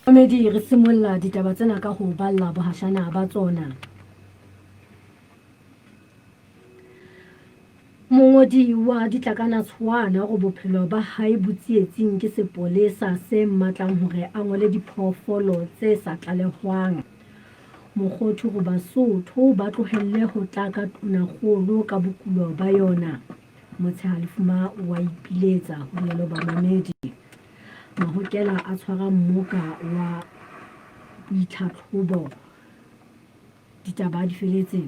Mamedi re simolla ditaba tsena ka ho balla bohashana ba tsona. Mongodi wa ditlakana tshoana o re bophelo ba hae bo tsietsing ke sepolesa se mmatlang hore a ngole diphoofolo tse sa tlalehwang. Mokgothu hore Basotho ba tlohelle ho tlaka tonakgolo ka bokulo ba yona. Motshehalefuma wa ipiletsa, ho rialo bamamedi. Mahokela a tshwara mmoka wa boitlhatlhobo. Ditaba di feletse.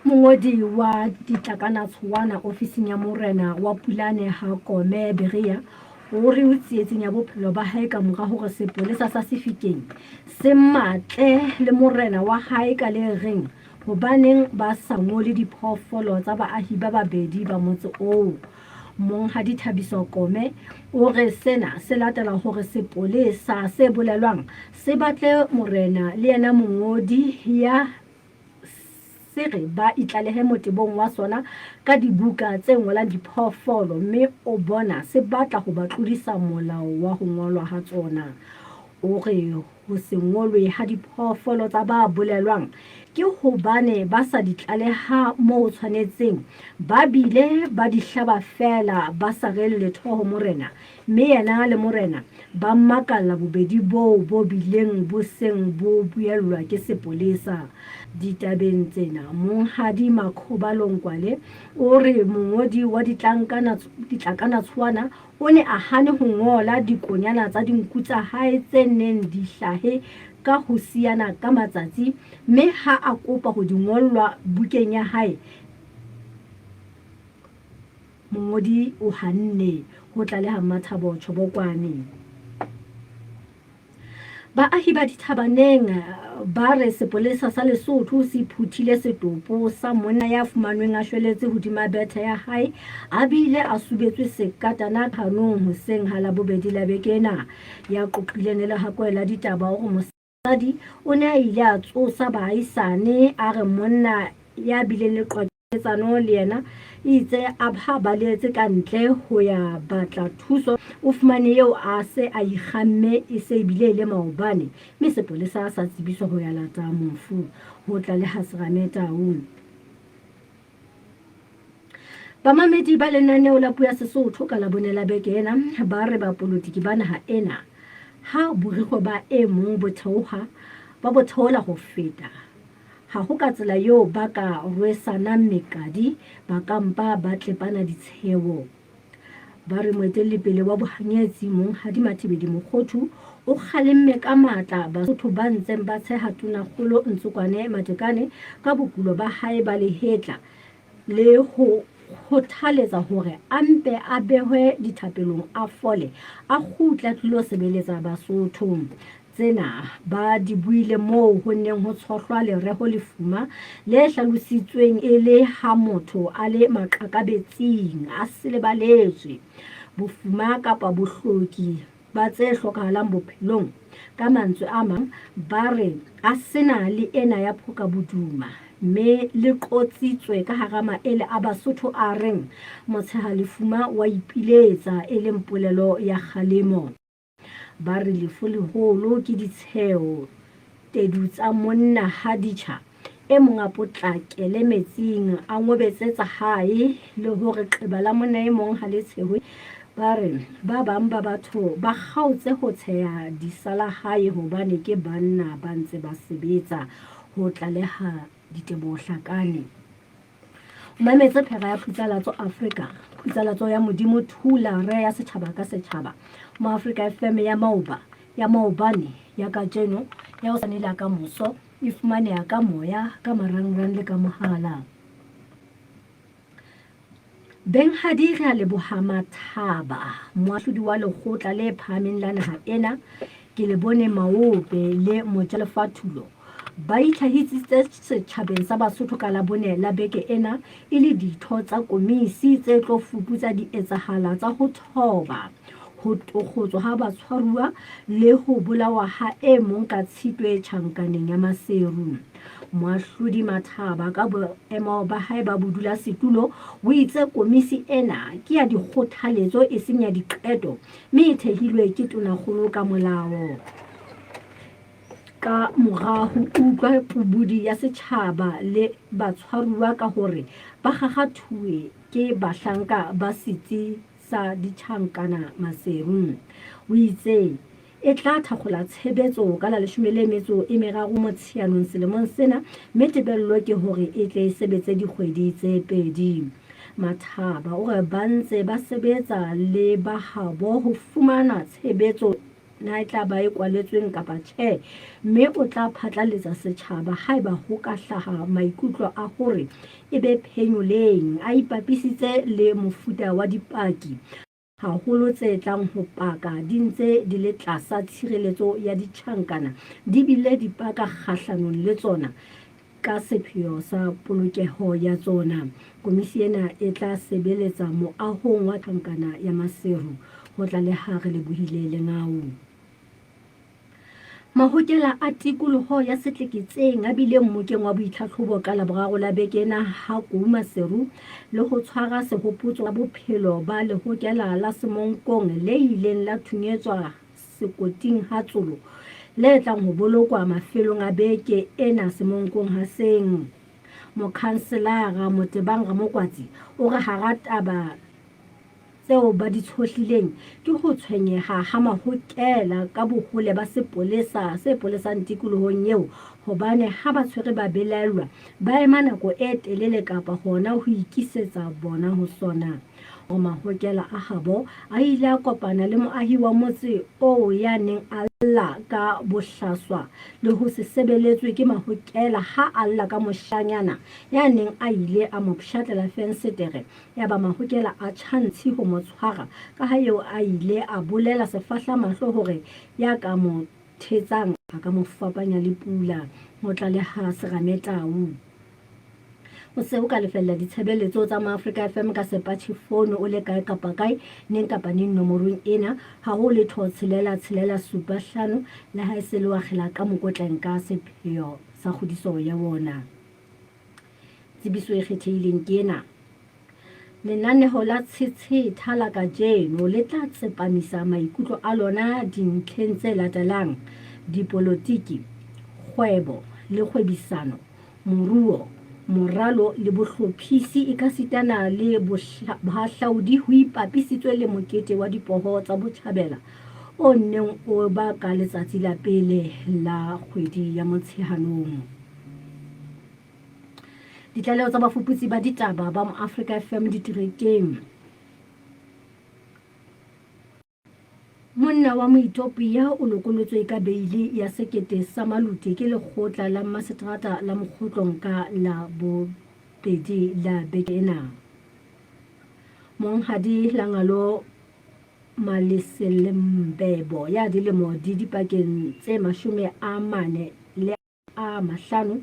Mongodi wa ditlakanatshoana ofising ya morena wa Pulane ha Kome Berea o re o tsietsing ya bophelo ba hae ka mora hore sepolesa sa Sefikeng se matle le morena wa hae ka le reng hobaneng ba sa ngole diphoofolo tsa baahi ba babedi ba motse oo. Monghadi Thabiso Kome o re sena se latela hore sepolesa se bolelwang se batle morena le yena mongodi ya se re ba itlalehe motebong wa sona ka dibuka tse ngolang diphoofolo mme o bona se batla ho ba tlodisa molao wa ho ngolwa ha tsona. O re ho se ngolwe ha diphoofolo tsa ba bolelwang ke hobane ba sa di tlaleha moo tshwanetseng ba bile ba di hlaba feela ba sa re letho ho morena mme yena le morena ba makalla bobedi boo bo bileng bo seng bo buellwa ke sepolesa. Ditabeng tsena, Monghadi Makhoba Lonkwale o re mongodi wa ditlankana-tshoana o ne a hane ho ngola dikonyana tsa dinku tsa hae tse neng di hlahe ka ho siyana ka matsatsi mme ha a kopa ho di ngollwa bukeng ya hae, Mongodi o hanne, ho tlaleha Mmathabo Chobokwane. Baahi ba Dithabaneng ba re sepolesa sa Lesotho se phuthile setopo sa monna ya fumanweng a shweletse hodima bethe ya hae a bile a subetswe sekatana hanong hoseng ha Labobedi la beke ena. Ya qoqileng le Lehakoe la ditaba o re mosadi o ne a ile a tsosa baahisane a re monna ya bileng le qwaketsano le yena itse a ha balehetse ka ntle ho ya batla thuso o fumane eo a se a ikgamme e se ebile e le maobane mme sepolesa sa tsebiswa ho ya lata mofu, ho tlaleha Serame Tau. Bamamedi ba lenaneo la puo ya Sesotho ka Labone la beke ena ba re bapolotiki ba naha ena ha borikgwe ba e mong bo theoha ba bo theola ho feta ha ho ka tsela eo ba ka rwesanang mekadi ba ka mpa ba tlepana ditsheo. Ba re moetellipele wa bohanyetsi Monghadi Mathibeli Mokhothu o kgalemme ka matla Basotho ba ntseng ba tsheha Tonakgolo Ntsokwane Matekane ka bokulo ba hae ba lehetla le ho kgothaletsa hore a mpe a behwe dithapelong a fole a kgutle a tlilo sebeletsa Basotho. Tsena ba di buile moo ho neng ho tshohlwa lereho lefuma le hlalositsweng e le ha motho a le maqakabetsing, a selebaletswe, bofuma kapa bohloki ba tse hlokahalang bophelong. Ka mantswe a mang, ba re a sena le ena ya phoka boduma, mme le qotsitswe ka hara maele a Basotho a reng motsheha-lefuma wa ipiletsa, e leng polelo ya kgalemo. Ba re lefu leholo ke ditsheo, tedu tsa monna ha di tjha, e mong a potlakele metsing a ngobetse tsa hae, le hore qeba la monna e mong ha le tshehwe. Ba re ba bang ba batho ba kgaotse ho tsheha disala hae hobane ke banna ba ntse ba sebetsa, ho tlaleha Diteboho Hlakane. O mametse phera ya Phutsalatso Afrika, Phutsalatso ya Modimo Thula re ya setjhaba ka setjhaba. Mo Afrika FM ya maoba, ya maobane, ya kajeno, ya hosane le ya ka moso, e fumaneha ka moya, ka marangrang le ka mohala. Benghadi re a leboha Mathaba, moahlodi wa lekgotla le phahameng la naha ena, Kelebone Maope le Mojalefa Thulo ba itlhahitsitse setjhabeng sa Basotho ka Labone la beke ena e le ditho tsa komisi tse tlo fuputsa dietsahala tsa ho thoba, ho tokgotswa ha batshwaruwa le ho bolawa ha e mong ka Tshitwe tjhankaneng ya Maseru. Moahlodi Mathaba ka boemo ba hae ba bodulasetulo o itse komisi ena ke ya dikgothaletso e seng ya diqeto mme e thehilwe ke tonakgolo ka molao. Ka mora ho utlwa pobodi ya setjhaba le batshwaruwa ka hore ba kgakgathuwe ke bahlanka ba setsi sa ditjhankana Maseru, o itse e tla thakgola tshebetso ka la leshome le metso e meraro Motsheanong selemong sena mme tebello ke hore e tle e sebetse dikgwedi tse pedi. Mathaba o re ba ntse ba sebetsa le ba habo ho fumana tshebetso na e tla ba e kwaletsweng kapa tjhe, mme o tla phatlalletsa setjhaba haeba ho ka hlaha maikutlo a hore e be phenyoleng a ipapisitse le mofuta wa dipaki, haholo tse tlang ho paka di ntse di le tlasa tshireletso ya ditjhankana di bile di paka kgahlanong le tsona ka sepheo sa polokeho ya tsona. Komisi ena e tla sebeletsa moahong wa tjhankana ya Maseru, ho tlaleha Relebohile Lengau. Mahokela a tikoloho ya Setleketseng a bile mmokeng wa boitlhatlhobo ka Laboraro la beke ena ha Kou Maseru le ho tshwara sehopotso sa bophelo ba lehokela la Semonkong le ileng la thunyetswa sekoting ha Tsolo le tlang ho bolokwa mafelong a beke ena Semonkong Haseng. Mokhanselara Motebang Ramokwatsi o re hara taba tseo ba di tshohlileng ke ho tshwenyeha ha mahokela ka bohole ba sepolesa se polesang tikolohong eo hobane ha ba tshwere ba belaellwa ba ema nako e telele kapa hona ho ikisetsa bona ho sona. Hore mahokela a habo a ile a kopana le moahi wa motse oo ya neng a lla ka bohlaswa le ho se sebeletswe ke mahokela ha a lla ka moshanyana ya neng a ile a mo pshatlela fensetere Yaba mahokela a tjha ntshi ho mo tshwara, ka ha eo a ile a bolela sefahlamahlo hore ya ka mo thetsang a ka mo fapanya le pula. Ho tlaleha Serame Tau. O se o ka lefella ditshebeletso tsa Maafrika FM ka sepatjhe fono o le kae kapa kae, neng kapa neng nomorong ena, ha ho letho tshelela tshelela supa hlano, le ha e se le wa kgela ka mokotleng ka sepheo sa kgodiso ya wona. Tsebiso e kgethehileng ke ena. Lenaneho la Tshetshetha la kajeno le tla tsepamisa maikutlo a lona dintlheng tse latelang, dipolotiki, kgwebo le kgwebisano, moruo, moralo le bohlophisi ekasitana le bohahlaudi ho ipapisitswe le mokete wa dipoho tsa botjhabela o nneng o ba ka letsatsi la pele la kgwedi ya Motsheanong. Ditlaleho tsa bafuputsi ba ditaba ba Moafrika FM diterekeng. Monna wa Moethiopia o lokolotswe ka beile ya sekete sa maluti ke lekgotla la mmaseterata la Mokgotlong ka la bobedi la beke ena. Monghadi Langalo Maleselembebo ya dilemo di dipakeng tse 40 le a mahlano.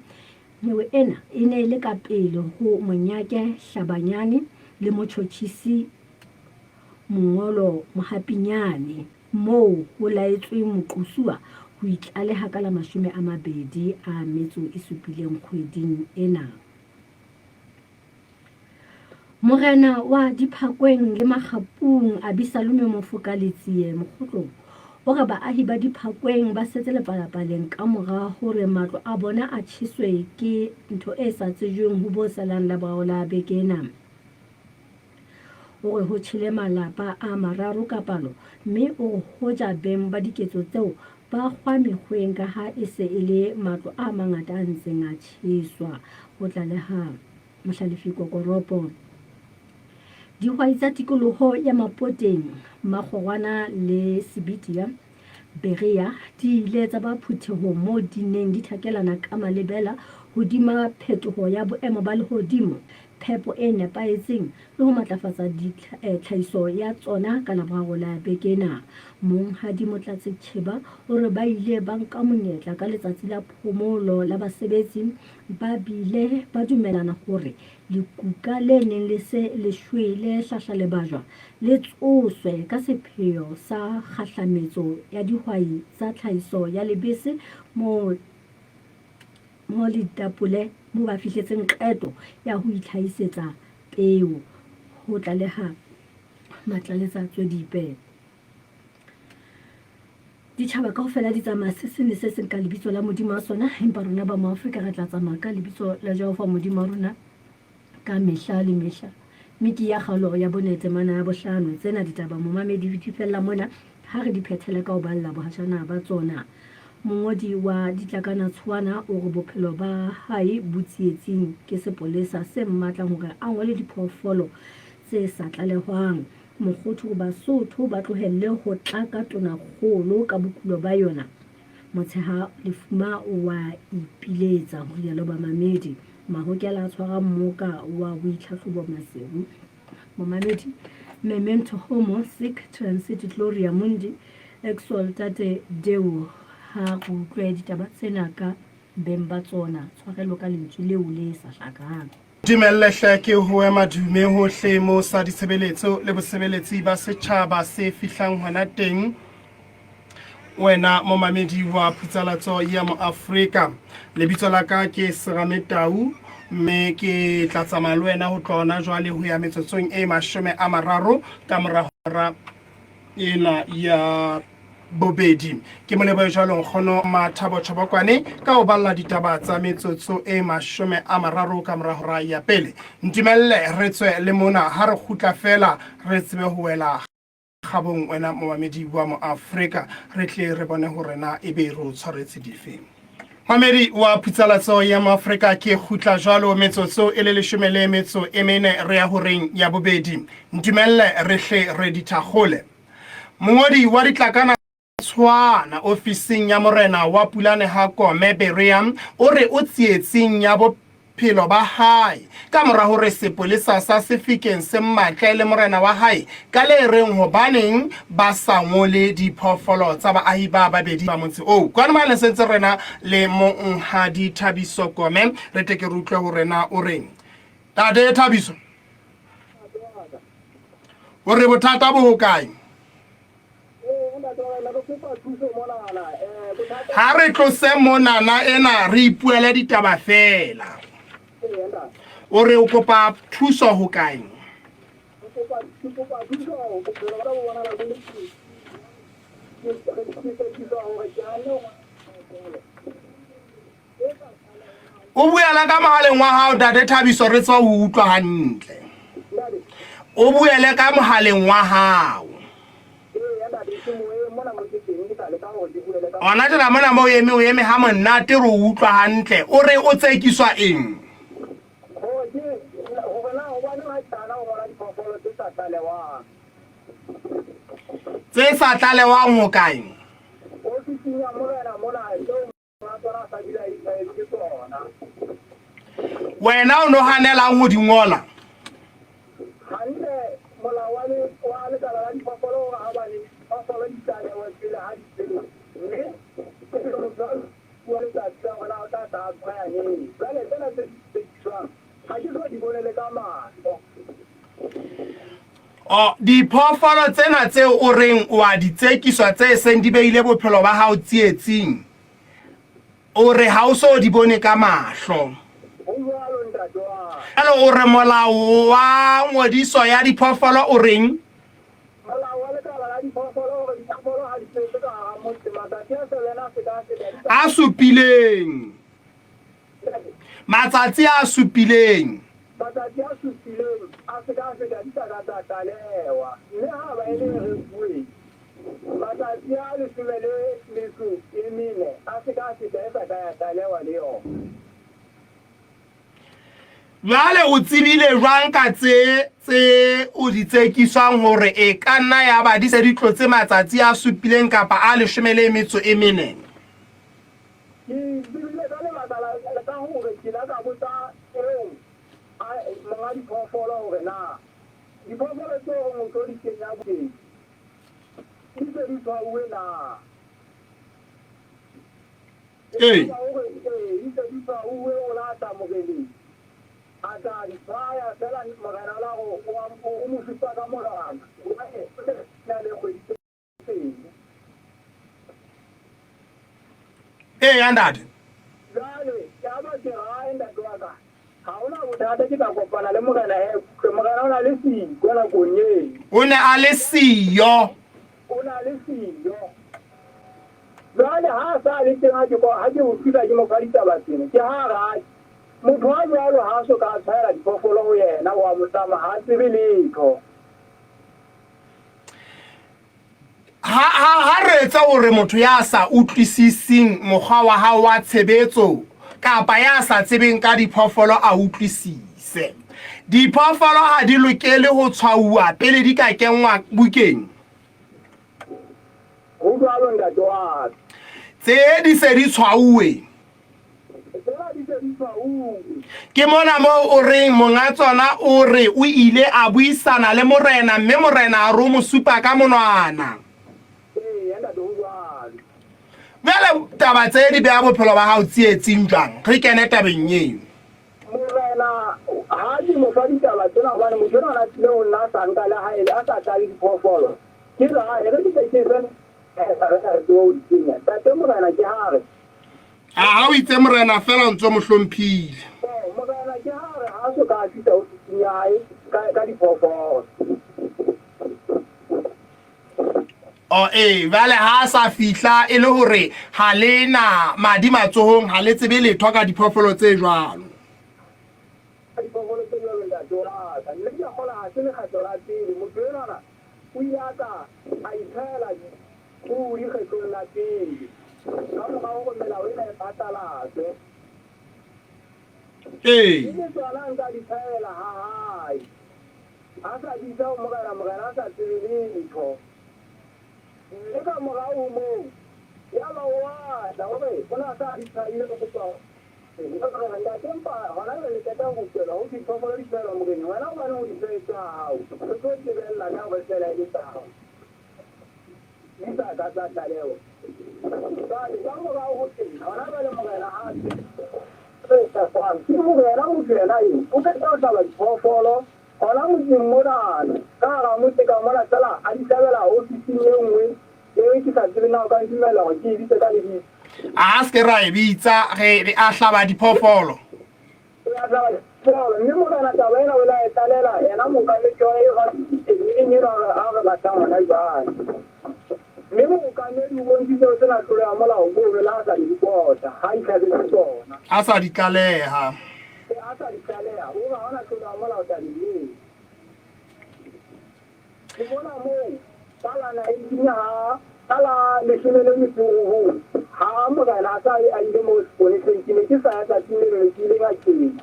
Nyewe ena e ne e le ka pele ho Monyake Hlabanyane le motjhotjhisi Mongolo Mohapinyane moo ho laetsweng moqosuwa ho itlaleha ka la 27 kgweding ena. Morena wa Diphakweng le Makgapung, Abisalome Mofoka Letsie Mokgotlong, o re baahi ba Diphakweng ba setse lepalapaleng kamora hore matlo a bona a tjheswe ke ntho e sa tsejweng ho bo salang Laboraro la beke ena. O re ho tjhele malapa a mararo ka palo mme o re hoja beng ba diketso tseo ba kgwa mekgweng ka ha e se e le matlo a mangata a ntseng a tjheswa, ho tlaleha Mohlalefi Kokoropo. Dihwai tsa tikoloho ya Mapoteng, Makgorwana le Sebitia, Berea di ile tsa ba phuthehong moo di neng di thakelana ka malebela hodima phetoho ya boemo ba lehodimo, phepo e nepahetseng le ho matlafatsa tlhahiso ya tsona ka Laboraro la beke ena. Monghadi Motlatse Cheba o re ba ile ba nka monyetla ka letsatsi la phomolo la basebetsi ba bile ba dumelana hore lekuka le neng le se le shwele hlahlalebajwa le tsoswe ka sepheo sa kgahlametso ya dihwai tsa tlhahiso ya lebese moo mo litapole moo ba fihletseng qeto ya ho itlhahisetsa peo, ho tlaleha Matlaletsa Tswedipe. Ditjhaba kaofela di tsamaya se seng le se seng ka lebitso la Modimo wa sona, empa rona ba Moafrika re tla tsamaya ka lebitso la Jehova Modimo wa rona ka mehla le mehla. Mme ke ya kgaolo ya bone temana ya bohlano. Tsena ditaba momamedi di fella mona ha re di phethele ka ho balla bohajana ba tsona. Mongodi wa Ditlakana Tshoana o re bophelo ba hae bo tsietsing ke sepolesa se mmatlang hore a ngole diphoofolo tse sa tlalehwang. Mokgothu o re Basotho ba tlohelle ho tlaka tonakgolo ka bokulo ba yona. Motsheha Lefuma wa ipiletsa, ho rialo bamamedi. Mahokela a tshwara mmoka wa boitlhahlobo Maseru. Momamedi, Memento Homo Sic Transit Gloria Mundi, Exultate Deo. Ha re utlwe ditaba tsena ka beng ba tsona. Tshwarelo ka lentswe leo le sa hlakang. Dumelle hle ke ho ema dume hohle mo sa ditshebeletso le bosebeletsi ba setjhaba se fihlang hona teng. Wena momamedi wa Phutsalatso ya Moafrika, lebitso la ka ke Serame Tau mme ke tla tsamaya le wena ho tloha hona jwale ho ya metsotsong e 30 ka mora hora ena ya bobedi. Ke mo lebohe jwalo nkgono Mathabo Chobokwane ka ho balla ditaba tsa metsotso e 30 ka mora hora ya pele. Ntumelle re tswe le mona ha re kgutla feela re tsebe ho wela kgabong wena momamedi wa Moafrika, re tle re bone hore na ebe re o tshwaretse dife. Mamedi wa Phutsalatso ya Moafrika, ke kgutla jwalo metsotso e le 14 re ya horeng ya bobedi. Ntumelle re hle re dithakgole. Mongodi wa ditlakana Tshwana ofising ya morena wa Pulane ha Kome Berea o re o tsietsing ya bophelo ba hae ka mora hore sepolesa sa Sefikeng se mmatle le morena wa hae ka le reng hobaneng ba sa ngole diphoofolo tsa baahi ba babedi ba motse oo. Kwano mane sentse rena le monghadi Thabiso Kome, re tle ke re utlwe hore na o reng. Tate Thabiso, o re bothata bo hokae? Ha re tlose monana ena re ipuele ditaba feela. O re o kopa thuso ho kae? O buela ka mohaleng wa hao Ntate Thabiso re tswa ho utlwa hantle. O buele ka mohaleng wa hao. Ona tjena mona mo eme o eme ha monate re o utlwa hantle. O re o tsekiswa eng? Tse sa tlalewang ho kae? Wena o no hanelang ho di ngola? Hantle molao wa wa lekala la diphoofolo o re ha bane diphoofolo di tlalewe pele ha di tshelwa, mme motho a fuwa letsatsi la hore na o tla tla a tshwaya neng. Jwale tsena tse tsekiswang ha ke so di bone le ka mahlo. Oh, diphoofolo tsena tseo o reng o a di tsekiswa tse seng di behile bophelo ba hao tsietsing, o re ha o so di bone ka mahlo. Ho jwalo, ntate wa. Jwale o re molao wa ngodiso ya diphoofolo o reng? Molao wa lekala la diphoofolo o re diphoofolo ha di tswetse ka hara motse matsatsi a seven a se ka a feta di sa. A supileng. Matsatsi a supileng. Matsatsi a supileng a se ka a feta di sa ka tsa tlalewa, mme ha ba e le e rekuweng, matsatsi a leshome le metso e mene a se ka a feta e sa ka ya tlalewa le yona. Jwale o tsebile jwang ka tse tse o di tsekiswang hore e ka nna ya ba di se di tlotse matsatsi a supileng kapa a leshome le metso e mene? Ke tsebile ka lebaka la ka hore ke la ka botsa eo a monga diphoofolo hore na diphoofolo tseo reng o tlo di kenya bukeng di se di tshwauwe na. Ee. Ekaba hore ee di se di tshwauwe o la tla moreneng. A tla di tshwaya feela morena o la re o a o mo supa ka monwana hobane o se na le kgwedi tse pedi. Eya ntate. Jwale yaba ke re ae ntate wa ka ha hona bothata ke tla kopana le morena he kutlwe morena o na le siko nakong eo. O ne a le siyo. O na le siyo. Jwale ha a sa le teng ha ke ha ke mo fihla ke mo fa ditaba tsena ke ha a re Motho a jwalo ha a so ka a tshwaela diphoofolo ho yena, o a mo tlama, ha a tsebe letho. Ha, ha, ha re etsa hore motho ya sa utlwisising mokgwa wa hao wa tshebetso kapa ya sa tsebeng ka diphoofolo a utlwisise. Diphoofolo ha di lokele ho tshwauwa pele di ka kenngwa bukeng. Ho jwalo ntate wa ka. Tse di se di tshwauwe. Ke mona moo o reng monga tsona o re o ile a buisana le morena mme morena a re o mo supa ka monwana. Bjale taba tse di beha bophelo ba gago tsietsing jwang? Re kene tabeng eo. Morena ha ke mo fa ditaba tsena hobane motho enwa a tlile ho nna a sa nka le ha ele a sa tla le diphoofolo. Ke re ha e re ke tle ke fe re sa re tsebe ho di kenya. Ntate Morena ke ha re A ha o itse morena fela o ntse o mo hlomphile. Oh, morena ke ha re ha so ka a fihla ofising ya hae ka ka diphoofolo. Oh ee, jwale ha a sa fihla e le hore ha le na madi matsohong, ha le tsebe letho ka diphoofolo tse jwalo. Ka diphoofolo tse jwalo ntate wa ka. Mme ke a kgolwa ha se lekgetlo la pele motho enwana o ile a tla a itshela Pudi kgetlong la pele ka mora hore melao ena e phatlalatswe. Ee. Ke le tsona nka di tshwaela ha hae. A sa bitsa ho morena, morena a sa tsebe letho. Mme ka morao ho moo, yaba o a tla, o re o ne a sa di tshwaile ho tswa ho ntate, empa hona jwale le qeta ho rupelwa ho thwe diphoofolo di tshwaelwa moreneng. Wena hobaneng o di tshwaetse ha hao? Re tlo tebella ka hore feela e le tsa hao. Di sa ka tsa tlaleho. Jwale, ka morao ho teng, hona jwale morena ha a re hlahlwang ke hore yena motho yena eo o qeta ho hlaba diphoofolo hona motseng monana, ka hara motse ka mona feela a di hlabela ofising e nngwe e ke sa tsebeng na o ka ntumella hore ke e bitse ka lebitso. A se ke ra e bitsa, re a hlaba diphoofolo. Jwale, mme morena taba ena o ile a e tlalela yena mookamedi wa eo a teng, e leng enwa a re batlang hona jwale. Mme mookamedi o bontshitse ho sena tlolo ya molao mono le ha a sa di repota, ha a itlhabetse tsona. A sa di tlaleha. E, a sa di tlaleha. O re ha hona tlolo ya molao tabeng eo. Ke mona moo ka la 19 ha ka la leshome le metso e robong ha morena a sa a ile moo seponeseng, ke ne ke sa ya tsatsing leno, ne ke ile ngakeng,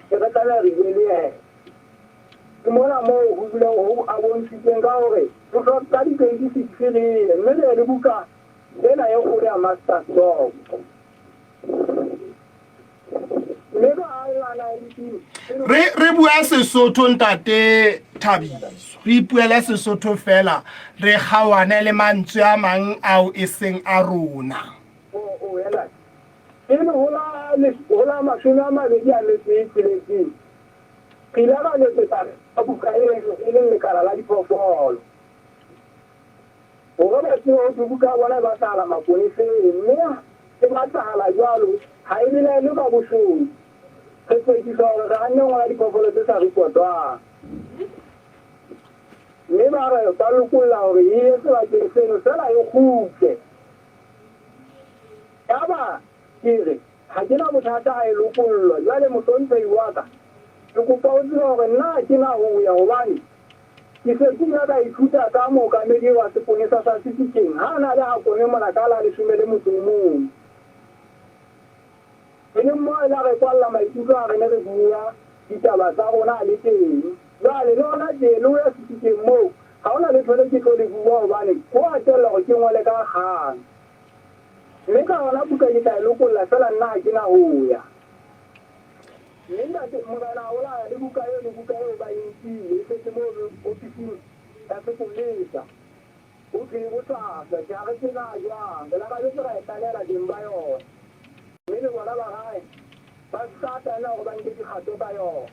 ke re tlameha re bue le yena. Ke mona moo ho bile ho a bontshitseng ka hore re hloka ka di-26 re ye mme re ye le buka ena e kgolo ya Master Stock. Re re bua Sesotho ntate Thabiso. Re ipuele Sesotho fela re kgaohane le mantswe a mang ao e seng a rona. Pele ho la ho la 26 re ile ra letsetsa ka buka e leng Lekala la Diphoofolo. Hore ba tsebe ho thwe buka ya bona e batlahala maponeseng, mme e batlahala jwalo, ha e belaelwe ka boshodu. Re tsekiswa hore re hanne ho ngola diphoofolo tse sa ripotwang. Mme ba re ba lokolla hore e ye sebakeng seno feela e kgutle. Yaba ke re, Ha ke na bothata ha e lokollwa. Jwale mohlomphehi wa ka, ke kopa o tsebe hore nna ha ke na ho ya hobane Ke se ke ile ka ithuta ka mookamedi wa seponesa sa Sefikeng ha a na le Hakone mona ka la leshome le motso o mong. E leng moo a ile a re kwalla maikutlo ha re ne re bua ditaba tsa rona a le teng. Jwale le hona tje le ho ya Sefikeng moo ha ho na letho le ke tlo le bua hobane ho a tella hore ke ngole ka kgang. Mme ka hona buka ke tla e lokolla feela nna ha ke na ho ya. Mme ntate, morena a bolaya le buka eo le buka eo ba e nkile, e setse mono ofising ya sepolesa. Ho thwe e bohlaswa. Tjhe, ha re tsebe na jwang. Re lakabetse ra e tlalehela beng ba yona. Mme le bona ba rae. Ba se ka tlameha hore ba nke dikgato ka yona.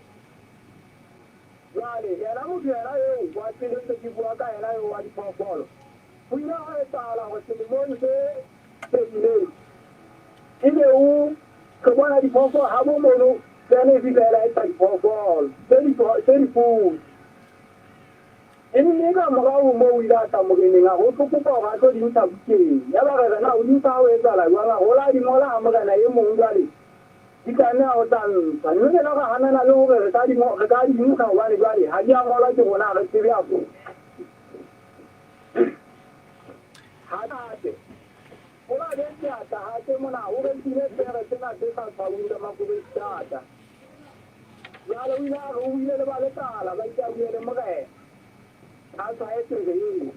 Jwale, yena motho yena eo wa pele ntse ke bua ka yena eo wa diphoofolo, ho ile hwa etsahala hore selemong se fetileng ebe o re bona diphoofolo habo mono tsene e fihla ela etsa diphoofolo tse tse dipodi. Mme ka morao ho moo o ile a tla moreneng a re o tlo kopa hore a tlo di ntsha bukeng. Yaba re re na o di ntsha ha ho etsahala jwang? A re o la di ngola ha morena e mong jwale di tlameha ho tla ntshwa. Mme rena ra hanana le hore re ka di re ka di ntsha hobane jwale ha di a ngolwa ke rona ha re tsebe a Hape, o la be seatla hape mona o rekile pere tsena tse sa tshwauweng tsa Makobeistata. Jwale o ile a re o buile le ba lekala, ba ile a bue le morena, a tshwaye pere eno.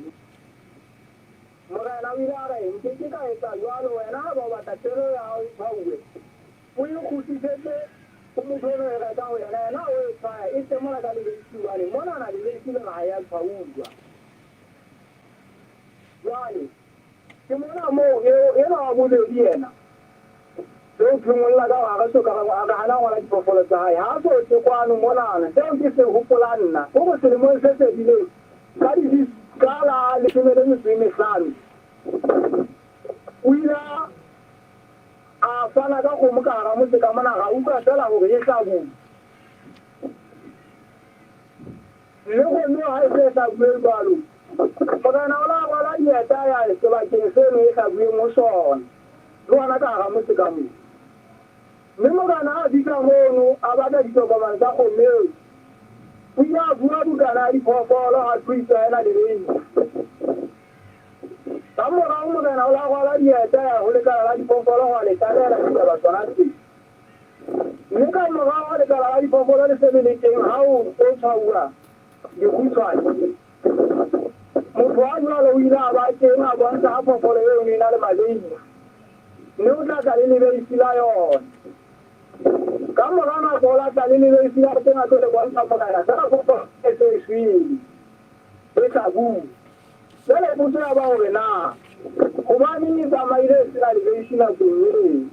Morena o ile a re, Nke ke ka etsa jwalo, wena haeba o batla pere eo ya hao e tshwauwe, o e kgutlisetse ho motho ono e reka ho yena, yena o e tshwaya e tle mona ka lebeisi, hobane monana lebeisi lena ha e a tshwauwa. Jwale, ke mona moo eo, enwa wa bobedi yena, seo phungolla ka hore ha re so ka re, re hana ho ngola diphoofolo tsa hae. Ha a so tle kwano monana. Seo ke se hopolang nna, ke hore selemong se fetileng, ka di, ka la leshome le metso e mehlano, o ile a, a fana ka kgomo ka hara motse ka mona, ra utlwa feela hore e hlabuwe. Mme kgomo eo ha e se e hlabuwe jwalo, morena o la rwala dieta a ya sebakeng seno e hlabuweng ho sona, le hona ka hara motse ka moo. Mme morena ha a fihla mono, a batla ditokomane tsa kgomo eo, o ile a fuwa bukana ya diphoofolo, ha thwe itswaela le beile. Ka morao morena o la rwala dieta a ya ho lekala la diphoofolo ho a le tlalehela ditaba tsona tseo. Mme ka morao ha lekala la diphoofolo le se le le teng ha o tlo tshwauwa dikgutshwane, motho wa jwalo o ile a ba teng a bontsha ha phoofolo eo e na le maleisi mme o tla tla le lebeisi la yona. Ka mora nako o la tla le lebeisi la teng a tlo le bontsha morena feela phoofolo e se e shwele, e hlabuwe. Jwale potso ya ba hore na hobaneng e tsamaile e se na lebeisi nakong eo.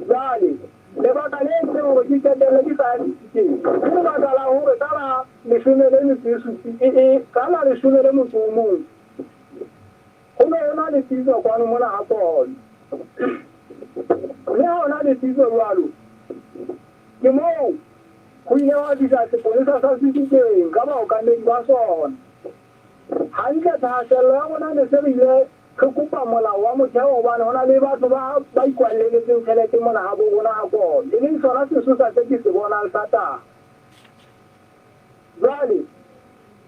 Jwale, lebaka le entseng hore ke qetelle ke sa ya difikeng, ke lebaka la hore ka la leshome le metso e supi, e, e, ka la leshome le motso o mong, ho ne ho na le pitso kwano mona ha Kone. Mme ha ho na le pitso jwalo, ke moo ho ile hwa fihla sepolesa sa Sefikeng ka baokamedi ba sona. Hantle thahasello ya rona ne se re ile Re kopa molao wa motheo hobane ho na le batho ba ba ikwalleletseng tjhelete mona habo rona ha Kome, e leng sona sesosa se ke se bonang sa taba. Jwale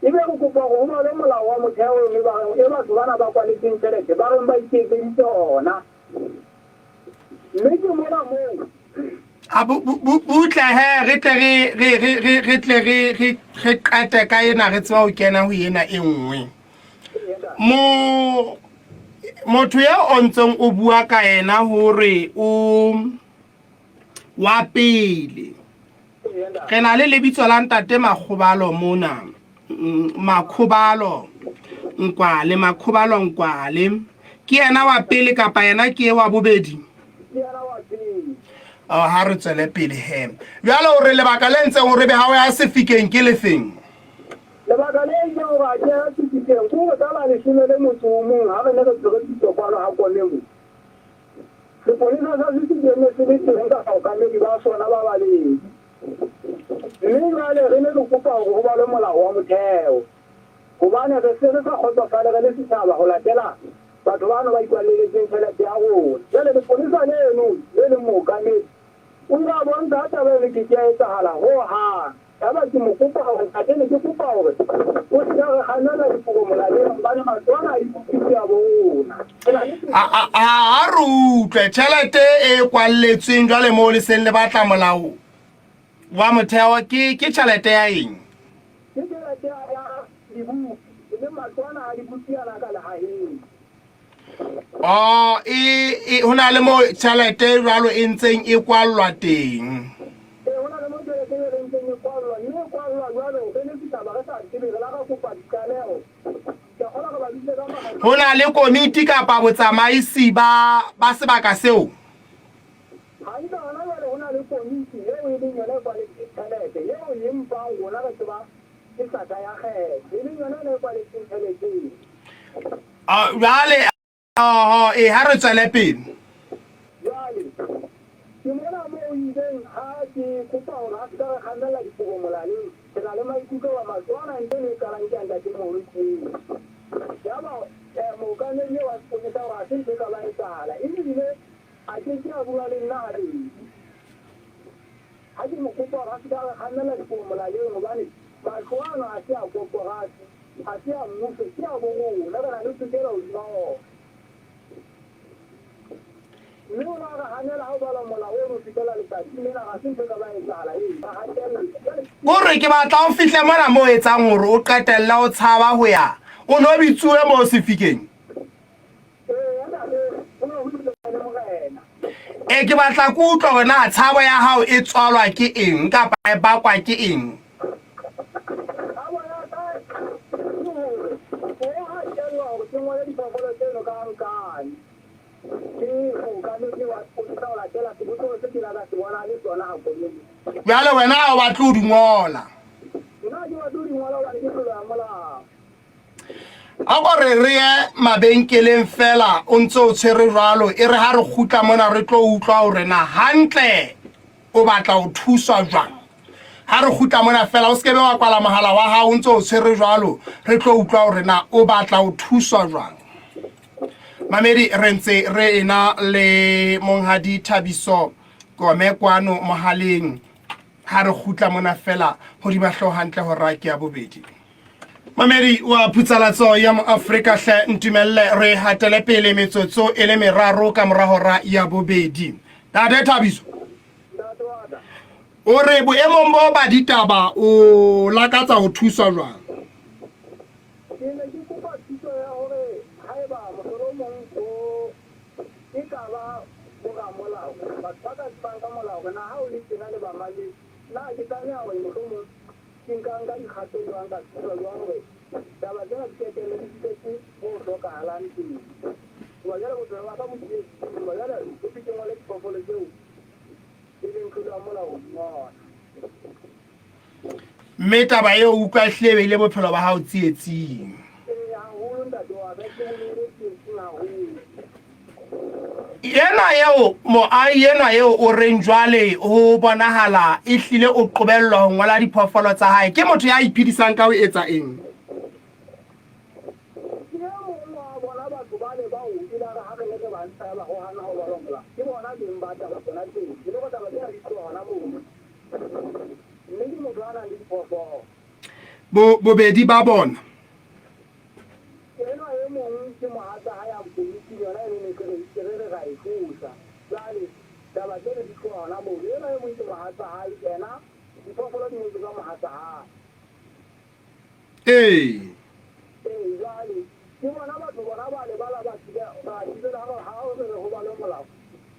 ebe re kopa hore ho balwe molao wa motheo mme ba reng e batho bana ba kwaletseng tjhelete ba reng ba iketseditse ona. Mme ke mona moo A butle he re tle re re re re re tle re re re qete ka ena re tseba ho kena ho ena e nngwe. Mo motho ya o ntseng o bua ka ena hore o wa pele. Re na le lebitso la ntate Makgobalo mona. Makhobalo Nkwale, Makhobalo Nkwale. Ke yena wa pele kapa yena ke wa bobedi? Oh, ha re tswele pele he. Jwale o re lebaka le ntseng o re be ha o ya sefikeng ke lefeng? Lebaka le entseng hore a ke ya sefikeng ke hore ka la leshome le motso o mong ha re ne re tshwere pitso kwano ha Kone mo. Sepolesa sa Sefikeng ne se le teng ka baokamedi ba sona ba babedi. Mme jwale re ne re kopa hore ho balwe molao wa motheo, hobane re se re sa kgotsofale re le setjhaba ho latela batho bano ba ikwalleletseng tjhelete ya rona. Jwale lepolesa leno le leng mookamedi o ile a bontsha ha taba eno e ke ke ya etsahala ho hang. Yaba ke mo kopa hore, Ntate, ne ke kopa hore o se ka re kgannela dikobo molaleng hobane matlo ana a dipopisi a bo rona. Re na le A a re utlwe tjhelete e kwalletsweng jwale moo le seng le batla molao wa motheo ke ke tjhelete ya eng? Ke tjhelete ya dibuki, e leng matlo ana a dibuki ana ka lehaheng. Oh, e, e ho na le mo tjhelete jwalo e ntseng e kwallwa teng. Ee, ho na le mo tjhelete e ntseng e kwallwa, mme e kwallwa jwalo re le setjhaba re sa tsebe, re la ra kopa ditlaleho. Ke a kgolwa re ba bitsitse ka makgetlo. Ho na le komiti kapa botsamaisi ba ba sebaka seo? Hantle. e kwaletseng tjheleteng. Jwale, oho, ee, ha re tswele pele. Jwale, ke mona moo o ileng ha ke kopa hore a se ka re kgannela dikobo molaleng. Ke na le maikutlo hoba matlo ana ntho eno e qalang ke ya ntatemoholo ke eo. Yaba mookamedi eo wa seponesa o re ha se ntho e ka ba etsahala. Ebile a ke ke a bua le nna habedi. Ha ke mo kopa hore a se ke a re kgannela dikobo molaleng hobane matlo ano ha se a koporasi, ha se a mmuso, ke a bo rona, re na le tokelo hodima ona. Mme o ne a re hanela ha o bala molao ono ho fihlela letsatsing lena, ga se ntho e ka ba etsahala, ee, ra hatella. Jwale. Ko re ke batla o fihle mona moo etsang hore o qetelle o tshaba ho ya. O no bitsuwe moo sefikeng. Ee, ntate, ho ne ho ile le morena. E, ke batla ke utlwa hore na tshabo ya hao e tswalwa ke eng kapa e bakwa ke eng. Tshabo ya ka ke hore o hatellwa hore ke ngole diphoofolo tseno ka nkane. Ke mookamedi wa sepolesa ho latela sebopeho se ke la ka se bona le sona ha koloi. Jwale wena ha o batle ho di ngola. Nna ha ke batle ho di ngola hobane ke tlolo ya molao. A ko re re ye mabenkeleng feela o ntse o tshwere jwalo, e re ha re kgutla mona re tlo utlwa hore na hantle o batla ho thuswa jwang. Ha re kgutla mona feela o se ke be wa kwala mohala wa hao o ntse o tshwere jwalo, re tlo utlwa hore na o batla ho thuswa jwang. Mamedi re ntse re ena le monghadi Thabiso Kome kwano mohaleng. Ha re kgutla mona feela hodima hlooho hantle hora ke ya bobedi. Mamedi wa phutsalatso ya Moafrika hle ntumelle re hatele pele metsotso e le meraro ka mora hora ya bobedi. Ntate Thabiso. O re boemong bo ba ditaba o lakatsa ho thuswa jwang? Ke ne ke kopa thuso ya hore haeba mohlolomong o e ka ba boramolao, batho ba ka tsebang ka molao hore na ha o le tjena le bamamedi, na ke tlameha hore mohlomong ke nka nka dikgato jwang, ka thuswa jwang hore taba tsena di qetelle di fihletse moo ho hlokahalang teng. Hoba jwale bophelo ba ka bo tsietsing, hoba jwale ho thwe ke ngole diphoofolo tseo e leng tlolo ya molao ho di ngola. Mme taba eo utlwa e hlile e beile bophelo ba hao tsietsing. Ee, haholo ntate wa ka, e hlile bo beile tsietsing haholo. Enwa eo, moahi enwa eo o reng jwale ho bonahala e hlile o qobellwa ho ngola diphoofolo tsa hae, ke motho ya iphedisang ka ho etsa eng? Ke e mong wa bona batho bale bao e la re ha re ne re ba ntsha yaba ho hana ho balwa molao. Ke bona beng ba taba tsona tseo. E le hore taba tsena di tloha hona mono. Mme ke motho a nang le diphoofolo. Bo, bobedi ba bona. Enwa e mong ke mohatsa hae a komiting yona eno ne ke re, ke re re ra e tlosa. Jwale taba tseno di tloha hona mono. Enwa e mong ke mohatsa hae, yena diphoofolo di ngotswe ka mohatsa hae. Ee. Ee, jwale ke bona batho bona bale ba la ba ba thibela hore ha o re ho balwe molao.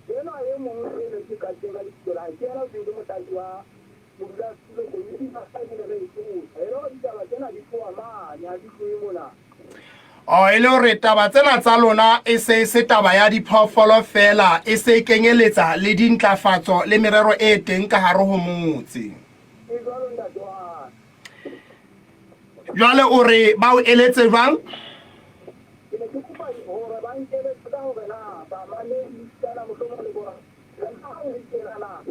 Enwa e mong e ne ke qadileng ka lebitso la hae, ke yena o seng ke motlatsi wa modulasetulo komiting ya hae ne re e tlosa. E le hore ditaba tsena di tloha mane, ha di tlohe mona. Oh, e le hore taba tsena tsa lona e se e se taba ya diphoofolo feela, e se e kenyeletsa le dintlafatso le merero e teng ka hare ho motse. E jwalo ntate wa ka. Jwale o re ba o eletse jwang? Ke ne ke kopa hore ba nkeletse ka hore na bamamedi kana mohlomong le bona ha ho le tjena na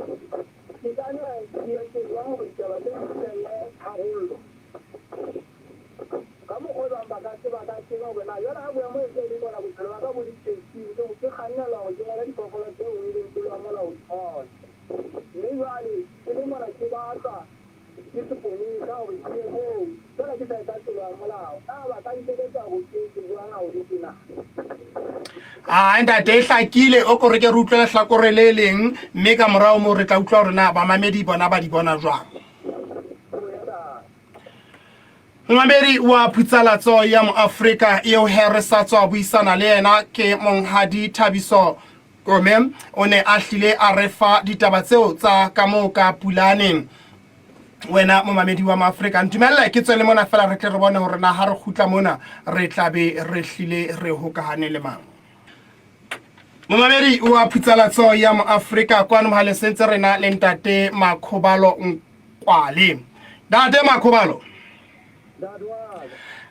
ke tlameha ke etse jwang hore ditaba tse di fihlelle tharollo. Ka mokgwa o jwang ba ka tseba ka teng hore na jwale ha boemo e se e le bona bophelo ba ka bo le tsietsing ke kgannelwa hore ke ngole diphoofolo tseo e leng tlolo ya molao ho di ngola. Mme jwale ke le mona ke batlwa ke seponesa hore ke ye moo, feela ke sa etsa tlolo ya molao. Na ba ka nkeletsa hore ke etse jwang ha ho le tjena? Ai ntate e hlakile o ko re ke re utlwe lehlakore le leng mme ka morao moo re tla utlwa hore na bamamedi bona ba di bona jwang. Momamedi wa Phutsalatso ya Moafrika eo he re sa tswa buisana le yena ke Monghadi Thabiso Kome. O ne a hlile a re fa ditaba tseo tsa ka moo ka Pulane. Wena momamedi wa Moafrika, ntumelle ke tswele mona fela re tle re bone hore na ha re kgutla mona re tla be re hlile re hokahane le mang. Momamedi wa Phutsalatso ya Moafrika kwano mohaleng sentse rena le ntate Makhobalo Nkwale. Ntate Makhobalo.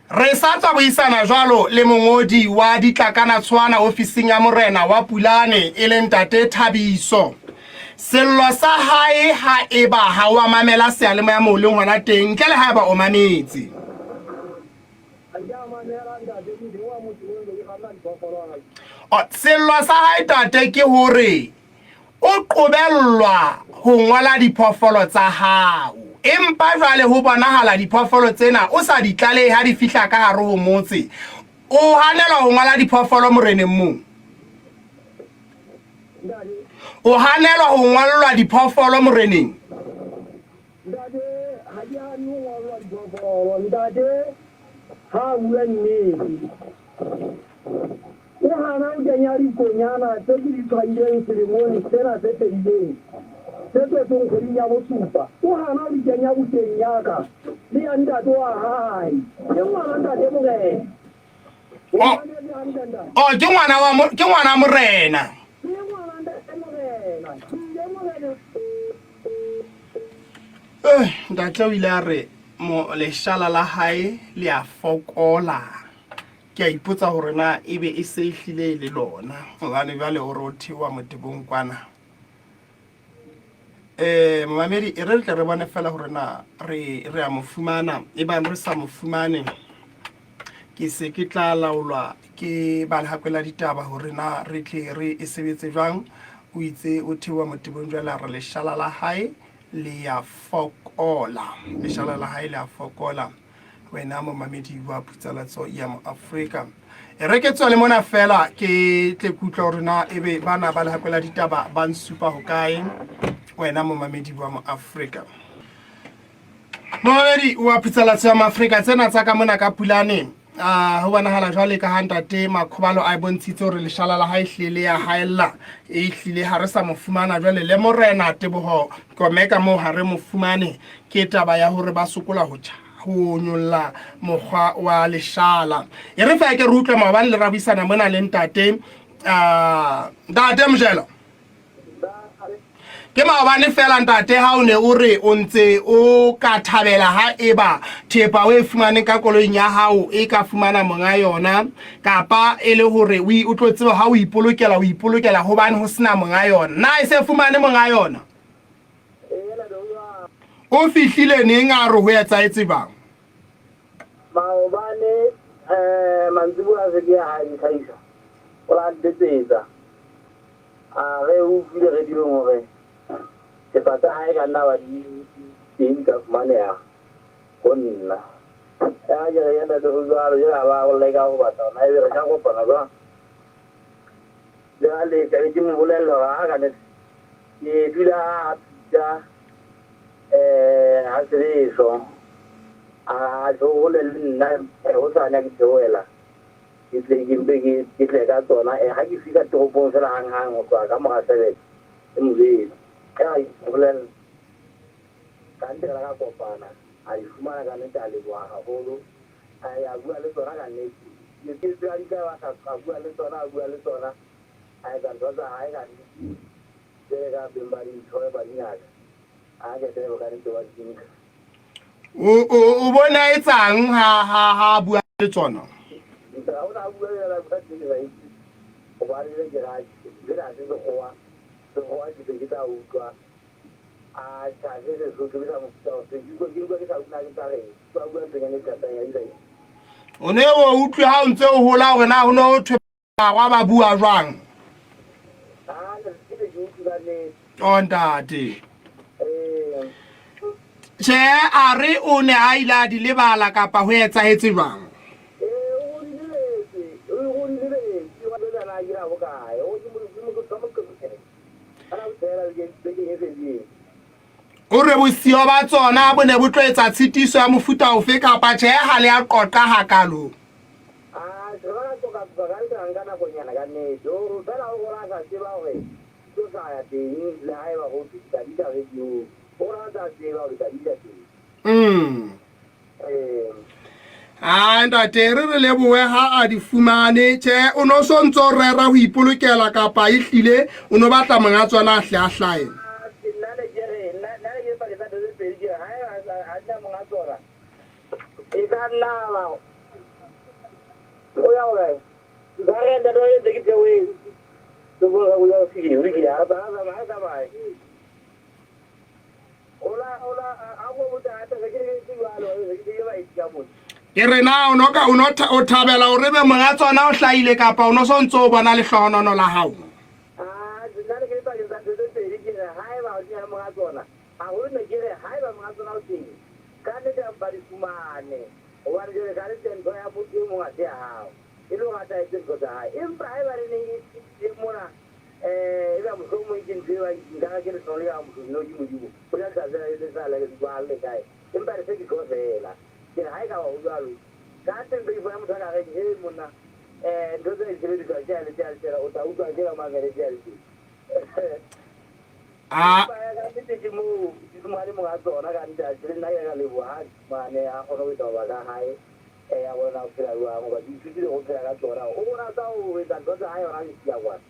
Re sa tswa buisana jwalo le mongodi wa ditlakana tshwana ofising ya morena wa Pulane e leng Ntate Thabiso. Sello sa hae ha eba ha o a mamela seyalemoya moo leng hona teng ntle le haeba o mametse. Sello sa hae tate ke hore o qobellwa ho ngola diphoofolo tsa hao. Empa jwale ho bonahala diphoofolo tsena o sa di tlalehe ha di fihla ka hare ho motse. O hanelwa ho ngola diphoofolo moreneng moo? O hanelwa ho ngollwa diphoofolo moreneng? Ntate, ha ke hane ho ngollwa diphoofolo. Ntate ha a bua nnete. O hana ho kenya dikonyana tse ke di tshwaileng selemong sena se fedileng, tse tswetsweng kgweding ya bosupa. O hana ho di kenya bukeng ya ka le ya ntate wa hae. Ke ngwana ntate morena. O mametse hantle ntate. Oh, ke ngwana wa ke ngwana morena. Ke ngwana ntate morena. Ke ile morena. Eh, ntate o ile a re mo leshala la hae le a fokola. Ke a ipotsa hore na ebe e se e hlile e le lona gobane bjale o re o theoa motebong kwana. Um momamedi e re re tle re bone fela hore na re re a mo fumana e bang re sa mo fumane ke se ke tla laolwa ke ba lehakwe la ditaba hore na re tle re e sebetse jwang. O itse o theoa motebong jwale a re leshala la hae le ya fokola, leshala la hae le a fokola. Wena momamedi wa Phutsalatso ya Moafrika, e re ke tswele mona fela ke tle ke utlwa hore na ebe bana ba lehakwe la ditaba ba nsupa hokae. Wena momamedi wa Moafrika, momamedi wa Phutsalatso ya Moafrika, tsena tsa ka mona ka Pulane a ho bonahala jwale ka ha ntate Makhobalo a e bontshitse hore leshala la hae hlile le ya haella, e hlile ha re sa mo fumana jwale le morena Teboho Komeka moo ha re mo fumane. Ke taba ya hore ba sokola ho tjha ho nyolla mokgwa wa leshala. E re fa ke re utlwe maobane le ra buisana mona le ntate ntate Mojela. Ke maobane fela ntate ha o ne o re o ntse o ka thabela ha eba thepa o e fumaneng ka koloing ya hao e ka fumana monga yona, kapa e le hore o tlo tseba ha o ipolokela o ipolokela hobane ho sena monga yona. Na e se fumane monga yona? O fihlile neng a re ho etsahetse jwang? Maobane mantsiboya a se ke ya hae Ditlhahiso o la ntetsetsa. A re o utlwile radiong hore thepa tsa hae ka nna ba di teng di ka fumaneha ho nna. Ya ke re ya ntate ho jwalo jwale a ba o leka ho batla hore na ebe re ka kopana jwang. Jwale ka be ke mo bolella hore ha ka nnete ke dula ha Peter ha Sebeso a tjho hole le nna hosane ha ke theohela. Ke tle ke mpe ke, ke tle ka tsona. E, ha ke fihla toropong feela hang-hang ho tloha ka mora seven, ke mo jwetse. E, a ke bolella. Ka nnete re la ka kopana, a di fumana ka nnete, a leboha haholo. A ya bua le tsona ka nnete. Ke ke tseba di tla ba sa, a bua le tsona, a bua le tsona, a etsa ntho tsa hae ka nnete. Jwale ka beng ba dintho ba dingaka, a ke tsebe ka nnete wa di nka. O o o bona etsang ha ha ha bua le tsona? Ha o na bua yona bua tse ke sa itse. Hobane le ke ra le na se sekgowa. Sekgowa ke se ke tla utlwa. A cha se Sesotho ke sa mofuta o fe. Ke utlwa ke utlwa ke sa utlwa ke tsa reng. Ba bua nthonyana e thatang ya di O ne o utlwe ha o ntse o hola hore na ho ne ho thwe barwa ba bua jwang? O ntate. Tjhe, a re o ne a ile a di lebala kapa ho etsahetse jwang? O re bosiyo ba tsona bo ne bo tlo etsa tshitiso ya mofuta ofe kapa tjhe ha le a qoqa hakalo? Ah, re ba ka qoqaqoqa ka nnete ra nka nakonyana ka nnete. O re fela o gola a sa tseba hore di tlo hlaya teng le haeba ho thwe di tla di tla radiong. O gola a sa tseba hore di tla di tla teng. Ee. Hai ntate re re lebohe ha a di fumane. Tjhe, o no so ntso rera ho ipolokela kapa e hlile o no batla monga tsona a hle a hlahe? Ah, nna ne ke re nna nna ne ke re pakeng tsa ntho tse pedi ke re haeba a sena monga tsona e ka nna ba Ke re na o no ka o no o thabela hore be monga tsona o hlahile kapa o no so ntso o bona lehlohonono la hao? Ah, nna ne ke le pakeng tsa ntho tse pedi, ke re haeba o teng monga tsona, haholo ne ke re haeba monga tsona o teng, ka nnete a mpa di fumane, hobane jwale ka nnete ntho ya motho e mong ha se ya hao, e le hore a tla etse ntho tsa hae. Empa haeba ne neng e teng mona, eh, eba mohlomong ke ntho e bang nka re ke lehlohonolo ya mohlomong ke Modimo, o tla tla tsela le sa le le kae, empa re se ke tlo fela. Ke re ha ekaba ho jwalo, ka nnete ntho e fumane motho a ka reng, he monna, eh, ntho tsena di sebediswa tjena le tjena le tjena, o tla utlwa tjena o mamele tjena le tjena. A Empa ya ka nnete ke moo di fumane monga tsona ka nnete, atjhe le nna ke ka leboha ha a di fumane, a kgone ho etsa mabaka a hae, eh, a bone na o phela jwang, hoba ke ithutile ho phela ka tsona. O bona tsa ho etsa ntho tsa hae hona ke siya kwana.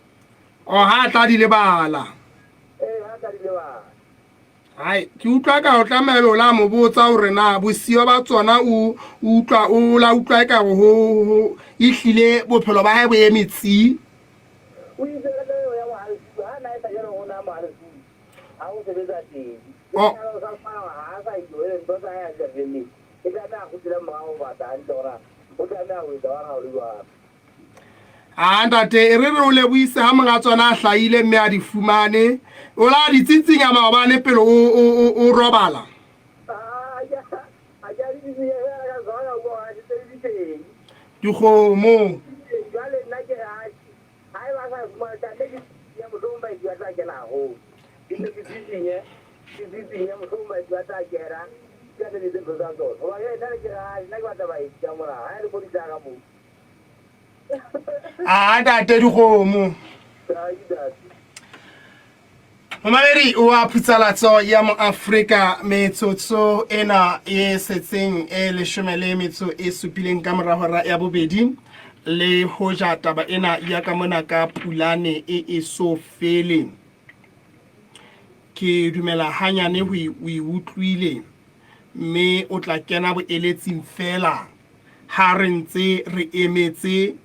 O ha a tla di lebala. Ee, ha tla di lebala. Hai, ke utlwa ka o tlameha ebe o la mo botsa hore na bosiyo ba tsona o utlwa o la utlwa e kare ho ho ehlile bophelo ba hae bo eme tsi. O itse ka taba eo ya Mohalesuwe, ha na e sa jalo ho na Mohalesuwe ha o sebetsa teng. Oh. O sa fumana hore ha a sa ile hore ntho tsa hae ha di sa felletse. E tlameha a kgutlele morao ho batla hantle hore na o tlameha ho etsa jwang ha ho le jwalo. A ntate, e re re o lebohise ha monga tsona a hlahile mme a di fumane. O la di tsitsinya maobane pele o, o, o, o robala. Ha ke a di tsitsinya feela ka tsona ka utlwa hore ha di se di teng. Dikgomo. Jwale nna ke re atjhe, haeba a sa fumane tlamehile ke tsitsinye, mohlomong baeti ba tla kena haholo. Ke tle ke tsitsinye, ke tsitsinye, mohlomong baeti ba tla kena, ke tla etse ntho tsa tsona. Hoba jwale nna ne ke re atjhe, nna ke batla baeti ka mona, ha e le mo di tla ka moo. A ntate dikgomo. Momamedi wa phutsalatso ya moAfrika, metsotso ena e setseng e leshome le metso e supileng ka mora hora ya bobedi, le hoja taba ena ya ka mona ka Pulane e eso fele, ke dumela hanyane ho o e utlwile, mme o tla kena boeletsing feela ha re ntse re emetse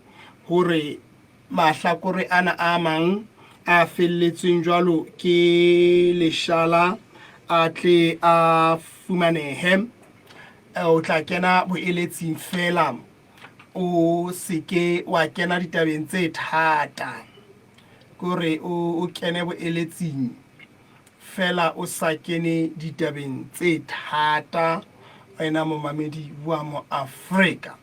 hore mahlakore ana a mang a felletsweng jwalo ke leshala a tle a fumanehe. O tla kena boeletsing feela, o se ke wa kena ditabeng tse thata. Ke hore o kene boeletsing feela, o sa kene ditabeng tse thata, wena momamedi wa Moafrika.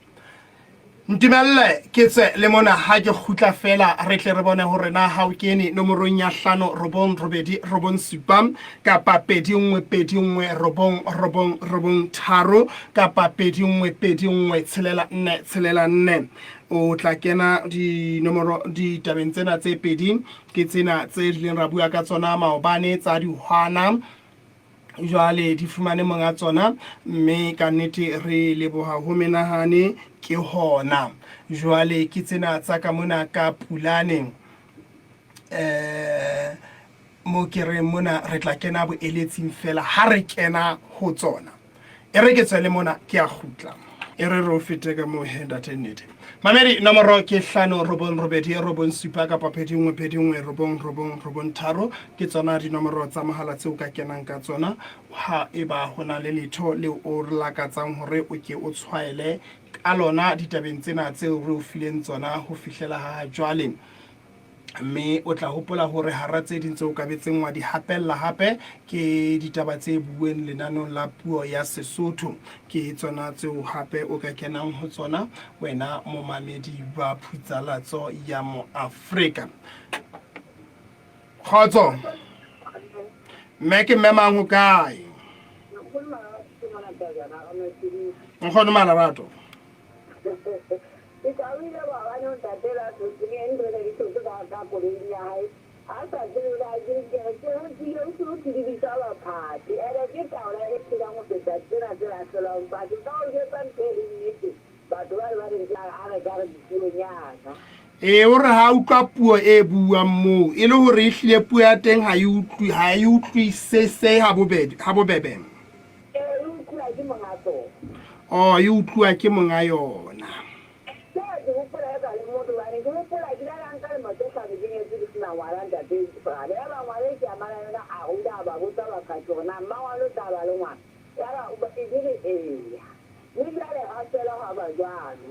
Ntumelle ke tswe le mona, ha ke kgutla feela re tle re bone hore na ha o kene nomorong ya 5 9 8 9 7 kapa 2 1 2 1 9 9 9 3 kapa 2 1 2 1 6 4 6 4, o tla kena dinomoro ditabeng tsena tse pedi. Ke tsena tse rileng ra bua ka tsona maobane tsa dihwana, jwale di fumane monga tsona, mme ka nnete re leboha ho menahane ke hona. Jwale ke tsena tsa ka mona ka Pulane, mo ke reng mona re tla kena boeletsing feela ha re kena ho tsona. E re ke tswele mona, ke a kgutla. E re re o fete ka moo he ntate nnete. Mamedi, nomoro ke 5 9 8 9 7 kapa 2 1 2 1 9 9 9 3, ke tsona dinomoro tsa mohala tseo ka kenang ka tsona ha eba ho na le letho leo o lakatsang hore o ke o tshwaele ka lona ditabeng tsena tseo re o fileng tsona ho fihlela ha jwale. Mme o tla hopola hore hara tse ding tseo ka betseng wa di hapella hape ke ditaba tse bueng lenaneong la puo ya Sesotho. Ke tsona tseo hape o ka kenang ho tsona wena momamedi wa phutsalatso ya Moafrika. Kgotso. Mme ke mme mang ho kae? Nkgono Malerato. Ke thabile maobane o ntate la thotseng e ntho ne di thotse ka ka koloing ya hae. A sa tsebe na ke ke re ke utlwile o se o tsidibisa baphathi. Ene ke taola e phelang ho feta tsena tse lahlelwang fatshe. Ka o jwetsa ntho e leng nnete, batho ba re ba re a re ka re dipuonyana. Ee, o re ha utlwa puo e buang moo, e le hore ehlile puo ya teng ha e utlwi, ha e utlwisise ha bobebe, ha bobebe. Ee, e utluwa ke monga tsona. Oh, e utluwa ke monga yona. Ke a ke hopola na ngwana ntate Serabe. Yaba ngwana e ke amana le yena a ruta a ba botsa baqaki hore na mmangwane o tla ba le ngwana. Yaba e ke re eya. Mme jwale ha fela hwa ba jwalo.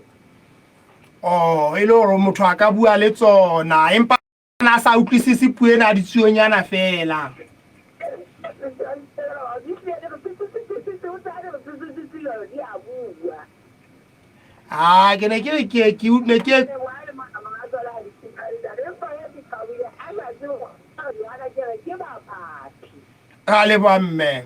Oh, e le hore motho a ka bua le tsona empa na sa utlwisise puo ena ya ditsuonyana feela. Ah, ke ne ke re ke ke ne ke ra leboha mme.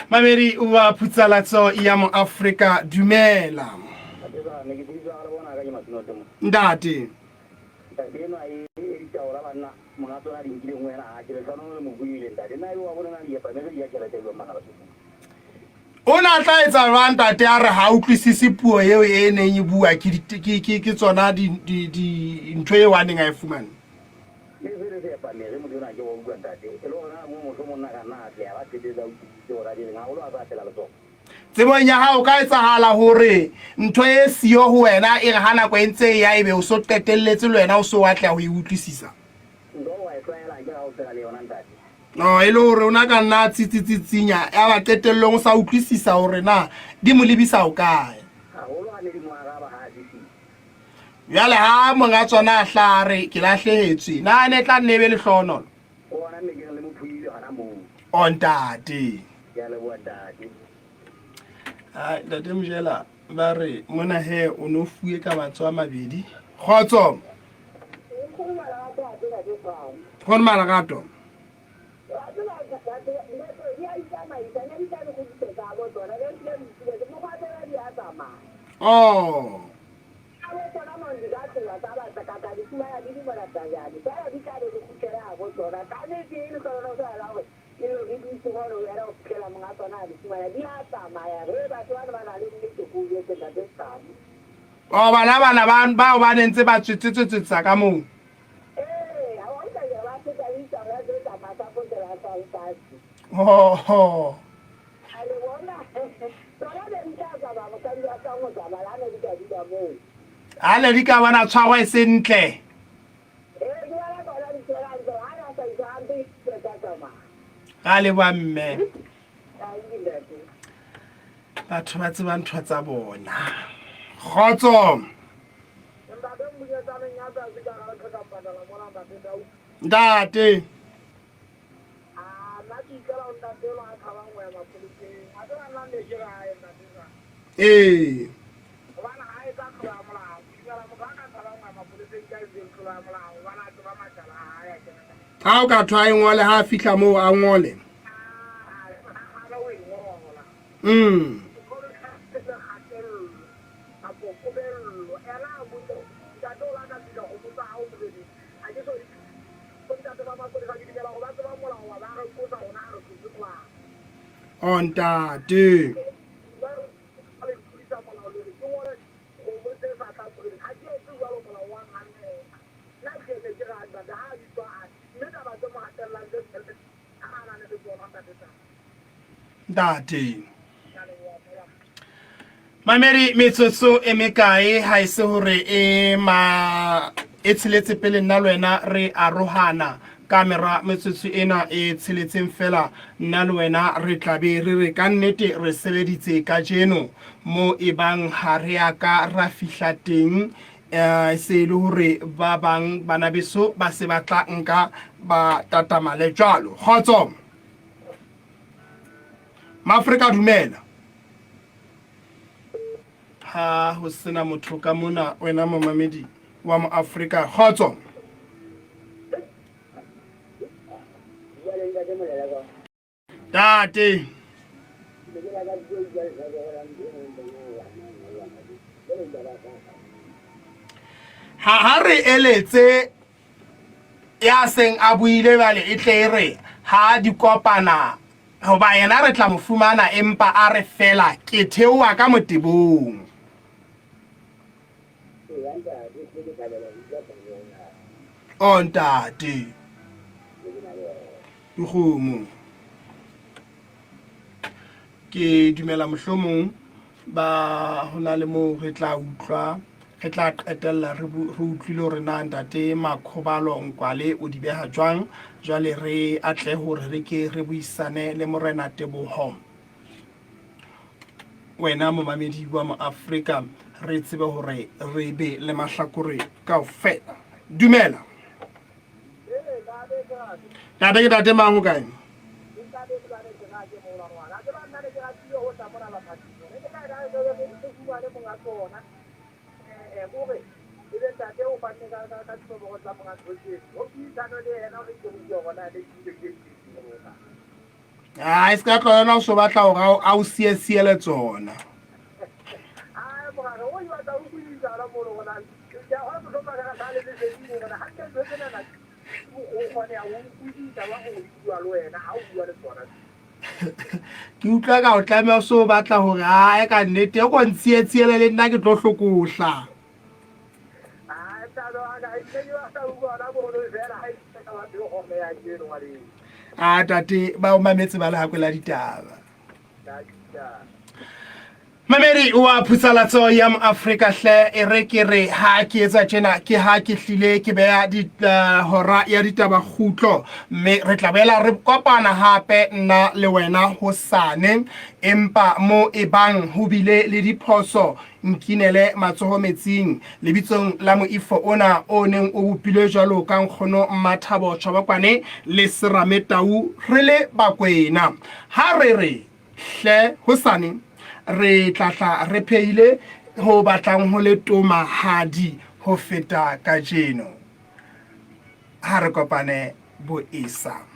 Mamedi wa Phutsalatso ya Moafrika, dumela. Ntate. Ntate enwa e e ditaola banna monga tsona di nkileng wena ha ke lehlonolo le mo buile ntate nna eo wa bona na di epa mme di ya tjhelete jwang bana ba O ne a tla etsa jwang ntate a re ha utlwisise puo eo e neng e bua ke ke ke ke tsona di di di ntho eo a neng a e fumane. Le se le seepa mere motho enwa ke wa utlwa ntate e le hore na moo mohlomong na ka nna a atleha ba qetetse a utlwisitse hore a di reng haholo a sa phela le tsona. Tsebong ya hao ka etsahala hore ntho e siyo ho wena e re ha nako e ntse e ya ebe o so qetelletse le wena o so atleha ho e utlwisisa. Ntho wa e tlwaela akere ha o phela le yona ntate. No, e le hore o na ka nna a tsitsitsitsinya ya ba qetellong o sa utlwisisa hore na di mo lebisa ho kae. Haholo ha ne di mo araba ha a se siyo. Jwale ha monga tsona a hla a re ke lahlehetswe, na ne tla nne e be lehlohonolo? Ke hona mme ke re le mo phuile hona moo. O ntate. Ke a leboha ntate. Hai ntate Mojela ba re mona he o no fuwe ka matsoho a mabedi. Kgotso. Nkgono Malerato. Oh. Oh, bana bana ba bao ba ne ntse ba tswetsetswetsetsa ka moo. Oh. A ne di ka bona tshwaro e sentle. Ra leboha mme. Batho ba tseba ntho tsa bona. Kgotso. Ntate. Ee. Ha o ka thwa a e ngole ha a fihla moo a ngole. Mm. Oh ntate. Ntate. Mamedi metsotso e mekae ha e se hore e ma e tsheletse pele nna le wena re arohana ka mera metsotso ena e tsheletseng fela nna le wena re tla be re re ka nnete re sebeditse kajeno mo e bang ha re a ka ra fihla teng eh se e le hore ba bang bana beso ba se ba tla nka ba tatamale jwalo. Kgotso. Maafrika dumela. Ha ho sena motho ka mona wena momamedi wa moafrika. Kgotso. Tate. Ha ha re eletse ya seng a buile jwale e tle e re ha di kopana hoba yena re tla mo fumana empa a re fela ke theoha ka motebong. Oh ntate. Dikgomo. Ke dumela mohlomong ba ho na le moo re tla utlwa. Re tla qetella re re utlwile hore na ntate Makhobalo Nkwale o di beha jwang. Jwale re atle hore re ke re buisane le Morena Teboho. Wena momamedi wa Moafrika, re tsebe hore re be le mahlakore kaofela. Dumela. Ntate ke tate mang o kae? Ai se ka tlola o so batla hore a o siye siele tsona. Ke utlwa ka o tlameha o so batla hore ae ka nnete o ko ntsiye-tsiele le nna ke tlo hlokohla. A tate ba o mametse ba lehakwe la ditaba. Mamedi wa phutsalatso ya Moafrika hle e re ke re ha ke etsa tjena ke ha ke hlile ke beha di, uh, hora ya ditaba kgutlo mme re tla boela re kopana hape nna le wena hosane empa mo e bang ho bile le diphoso nkinele matsoho metsing lebitsong la moifo ona o neng o bopilwe jwalo ka nkgono Mmathabo Tjhobokwane le Serame Tau re le Bakwena ha re re Hle hosane re tla tla re phehile ho batlang ho le tomahadi ho feta kajeno. Ha re kopane boesa.